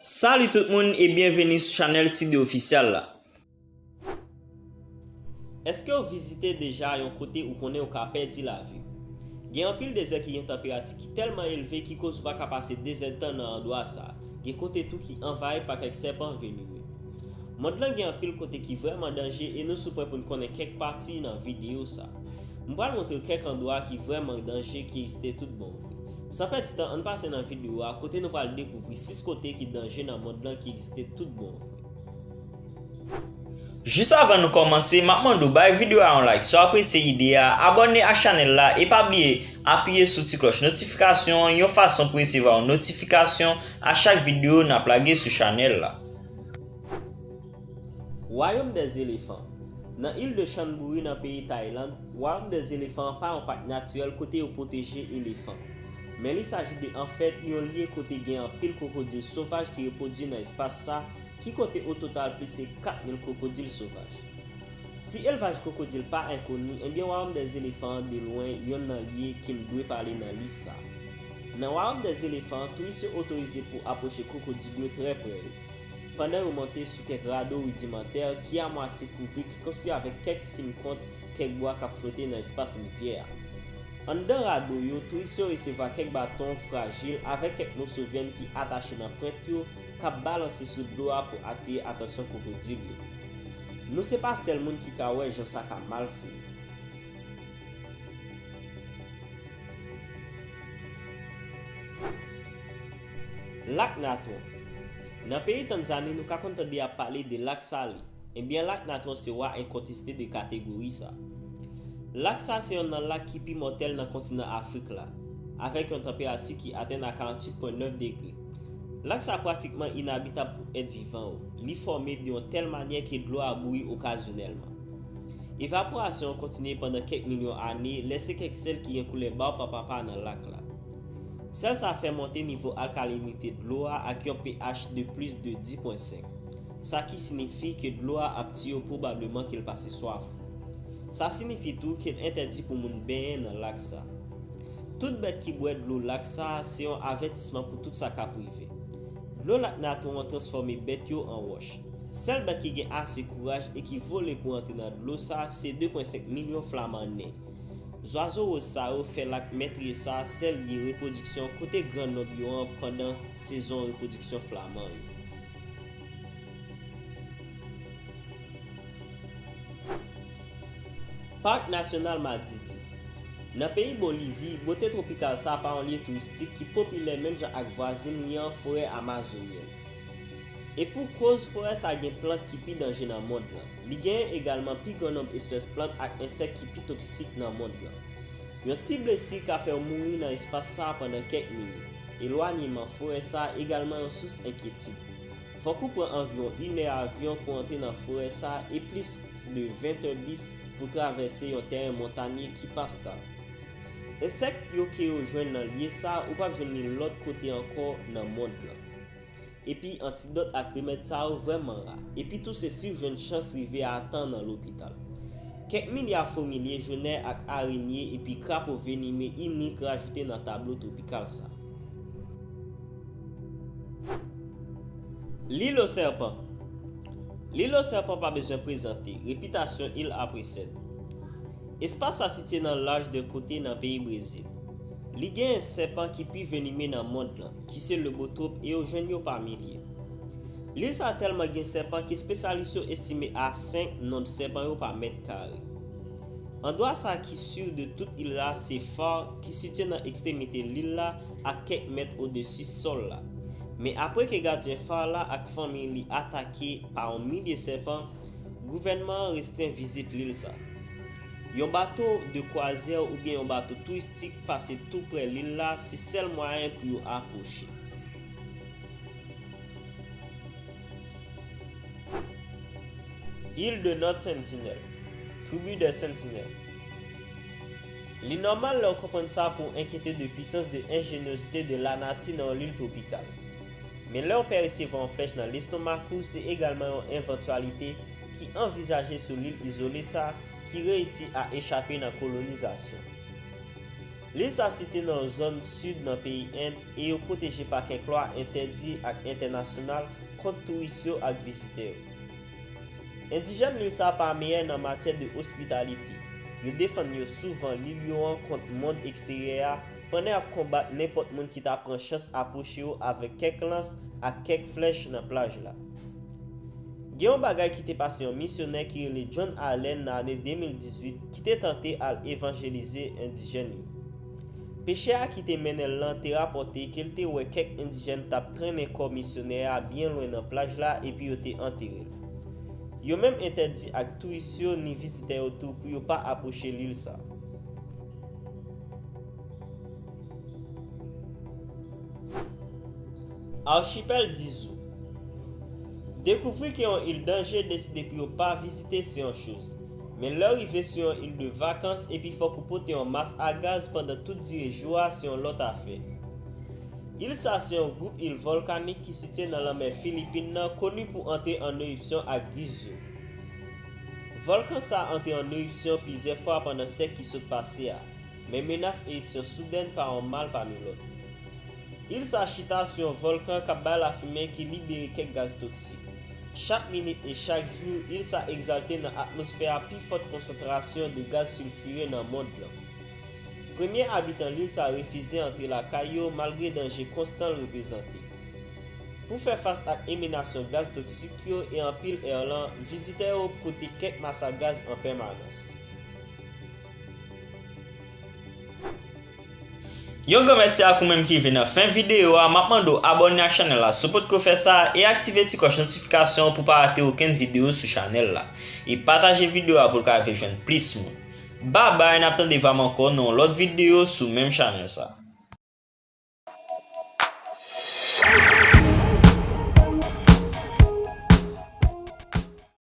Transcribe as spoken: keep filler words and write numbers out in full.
Salut tout moun e byenveni sou chanèl Sidé Official la. Èske w vizite deja yon kote ou konnen ou ka pèdi lavi w? Gen anpil dezè ki gen tanperati ki tèlman elve ki koz ou pa ka pase dezèdtan nan andwa sa. Gen kote tou ki anvayi pa kèk sèpan venime. Mond lan gen anpil kote ki vrèman danje e nou sou pwen pou n konnen kèk pati nan videyo sa. M pral montre w kèk andwa ki vrèman danje ki egziste tout bon vre. San pèdi tan, ann pase nan videyo a kote nou pral dekouvri sis kote ki danje nan mond lan ki egziste tout bon vre. Jis avan nou kòmanse, m ap mande w bay videyo a yon like si w apresye ide a, abòne ak chanèl la e pa bliye apiye sou ti klòch notifikasyon an yon fason pou w resevwa yon notifikasyon a chak videyo n ap lage sou chanèl la. Wayòm dèzelevan. Nan il de Chonburi nan peyi Tayland, Wayòm dèzelevan an pa yon pak natirèl kote yo pwoteje elefan. Men li saji de, anfèt, yon lye kote gen anpil kwokodil sovaj ki repwodui nan espas sa, ki konte ototal plis ke kat mil kwokodil sovaj. Si elvaj kwokodil pa enkoni, ebyen Wayòm dèzelevan an de lwen yonn nan lye ke m dwe pale nan lis sa. Nan Wayòm dèzelevan an, touris yo otorize pou apwoche kwokodil yo trè pre yo, pandan yo monte sou kèk rado ridimantè ki amwatye kouvri, ki konstwi avèk kèk fin kont, kèk bwa k ap flote nan espas rivyè a. Anndan rado yo, touris yo resevwa kèk baton frajil avèk kèk moso vyann ki atache nan pwent yo, k ap balanse sou dlo a pou atire atansyon kwokodil yo. Nou se pa sèl moun ki ka wè jan sa ka mal fini. Lak Natron. Nan peyi Tanzani, nou ka konn tande y ap pale de Lak Sali. Ebyen, Lak Natron se wa enkonteste de kategori sa. Lak sa se yonn nan lak ki pi mòtèl nan kontinan Afrik la, avèk yon tanperati ki atenn a karanntuit pwen nèf degre. Lak sa pratikman inabitab pou èt vivan yo. Li fòme de yon tèl manyè ke dlo a bouyi okazyonèlman. Evaporasyon an kontinye pandan kèk milyon ane, lèse kèk sèl ki gen koulè bawpapa nan lak la. Sèl sa fè monte nivo alkalinite dlo a ak yon pH de plis de dis pwen senk, sa ki siyifi ke dlo a ap tiye w pwobableman ke l pase swaf ou. Sa siyifi tou ke l entèdi pou moun benyen nan lak sa. Tout bèt ki bwè dlo lak sa se yon avètisman pou tout sa k ap rive. Dlo Lak Natron an transfòme bèt yo an wòch. Sèl bèt ki gen ase kouraj e ki vole pou antre nan dlo sa se de pwen senk milyon flaman nen. Zwazo woz sa yo fè lak mètriye sa sèl lye repwodiksyon kote gran nonb yo an pandan sezon repwodiksyon flaman yo. Pak Nasyonal Madidi. Nan peyi Bolivi, bote twopikal sa pa yon lye touristik ki popilè menm jan ak vwazin li an, forè amazonyèn. E pou koz, forè sa gen plant ki pi danje nan mond lan. Li genyen egalman pi gran nonb espès plant ak ensèk ki pi toksik nan mond lan. Yon ti blesi ka fè w mouri nan espas sa a pandan kèk minit. Elwanyeman forè sa a egalman yon sous enkyetid. Fòk ou pran anviwon inè avyon pou antre nan forè sa a e plis de ven è bis pou travèse yon tèren montanye ki pa stab. Ensèk yo ke yo jwenn nan lye sa a, ou p ap jwenn li lòt kote ankò nan mond lan. Epi antidòt ak remèd sa yo vrèman ra. Epi tou se si w jwenn chans rive a tan nan lopital. Kèk milya fomilye, jonè ak arenye epi krapo venime inik rajoute nan tablo twopikal sa. Lil o Sèpan. Lil o Sèpan pa bezwen prezante, repitasyon il a presèd. Espas sa sitiye nan laj de kote nan peyi Brezil. Li genyen sèpan ki pi venime nan mond lan, ki se lobotròp e yo jwenn yo pa milye. Lil sa tèlman gen sèpan ke espesyalis yo estime a senk nonb sèpan yo pa mèt kare. Andwa sa ki si de tout il la se Far ki sitiye nan ekstremite lil la ak kèk mèt odesi sòl la. Men apre ke gadyen Far la ak fanmi li atake pa yon milye sèpan, gouvènman an restren vizit lil sa. Yon bato de kwazyè oubyen yon bato touristik pase tou prè lil la, se sèl mwayen pou yo apwoche. Il de North Sentinel, Tribu des Sentinelles. Li nòmal lè w konprann sa pou w enkyete de pwisans de enjenyozite de lanati nan yon lil twopikal. Men lè w pèsevwa yon flèch nan lestomak ou, se egalman yon evantyalite ki anvizaje sou lil izole sa ki reyisi a echape nan kolonizasyon. Lil sa sitiye nan yon zòn sid nan peyi End e yo pwoteje pa kèk lwa entèdi ak entènasyonal kont touris yo ak vizitè yo. Endijèn lil sa pa meyè nan matyè de ospitalite. Yo defann yo souvan lil yo an kont mond eksteryè a pandan y ap konbat nenpòt moun ki ta pran chans apwoche yo avèk kèk lans ak kèk flèch nan plaj la. Gen yon bagay ki te pase yon misyonè ki rele John Allen nan ane de mil dizuit ki te tante al evanjelize endijèn yo. Pechè a ki te mennen l lan te rapòte ke l te wè kèk endijèn t ap trennen kò misyonè a byen lwen nan plaj la epi yo te antere l. Yo menm entèdi ak touris yo ni vizitè yo tou pou yo pa apwoche lil sa. Archipel Dizou. Dekouvri ke yon il danje deside pou yo pa vizite se yon choz. Men lè w rive sou yon il de vakans epi fòk ou pote yon mas a gaz pandan tout dire jou a se yon lòt afè. Il sa se yon gwoup il vòlkanik ki sitiye nan lanmè Filipin nan koni pou antre an eripsyon ak giz yo. Vòlkan sa antre an eripsyon plizyè fwa pandan syèk ki sot pase a, men menas eripsyon soudèn pa yon mal pami lòt. Il sa chita sou yon vòlkan k ap bay lafimen ki libere kèk gaz toksik. Chak minit e chak jou, il sa egzalte nan atmosfè a pi fòt konsantrasyon de gaz silfire nan mond lan. Premye abitan lil sa refize antre lakay yo malgre danje konstan l reprezante. Pou fè fas ak emanasyon gaz toksik yo e anpil è lan, vizitè yo pote kèk mas a gaz an pèmanans. Yon gran mèsi ak ou menm ki rive nan fen videyo a, m ap mande w abòne ak chanèl la si w potko fè sa e aktive ti klòch notifikasyon an pou w pa rate okenn videyo sou chanèl la. E pataje videyo a pou l ka rive jwenn plis moun. Babay, n ap tande va m ankò nan yon lòt videyo sou menm chanèl sa.